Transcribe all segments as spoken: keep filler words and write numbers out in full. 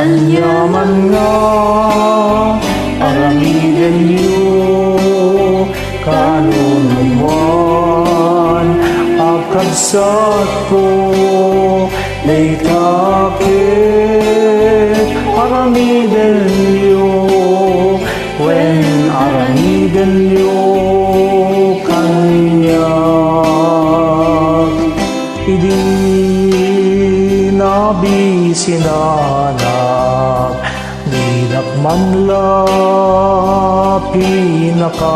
Aniaman nga aramidenyo, kanunumuan a kabsatko, dayta ket aramidenyo, wen aramidenyo kaniak. Idi nabisinanak, dinak man la pinakan.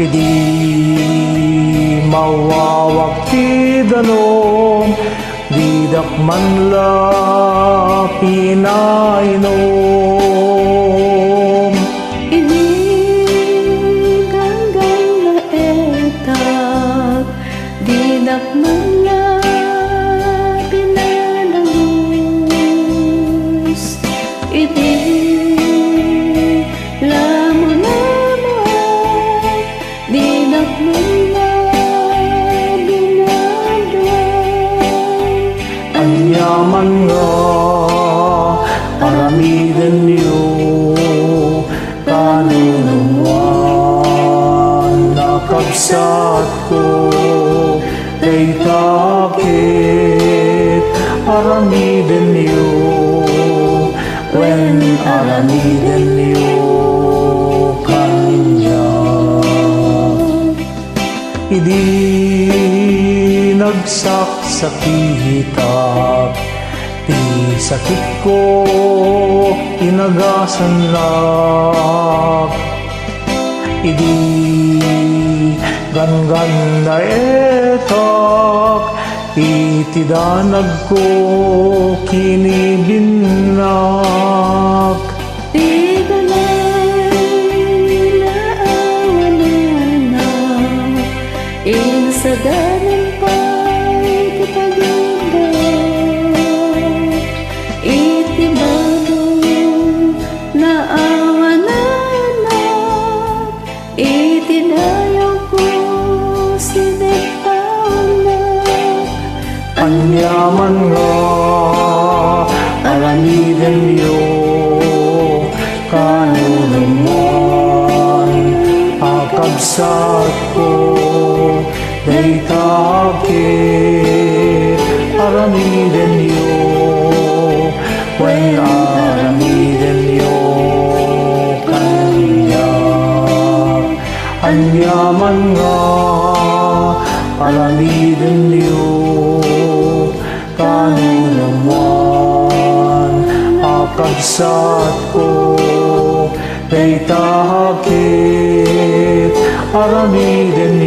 Idi mawawak ti danum, didak man la pinainum. Idi ganggannaetak, didak man la pinanangus. Idi lamu-lamuak, didak man la binadua. Aniaman nga aramidenyo, kanunumuan a kabsatko, dayta ket aramidenyo, wen aramidenyo kaniak. Idi nagsaksakitak, ti sakitko inagasannak. Idi ganggannaetak, iti danagko kinibinnak. Ti balay nga awanan, insadanan pay ti pagidda. Iti baro nga awanan, iti dayawko sinipawna. Aniaman nga aramidenyo, kanunumuan a kabsatko, dayta ket aramidenyo, wen aramidenyo kaniak. Aniaman nga aramidenyo, kanunumuan a kabsatko, dayta ket aramidenyo.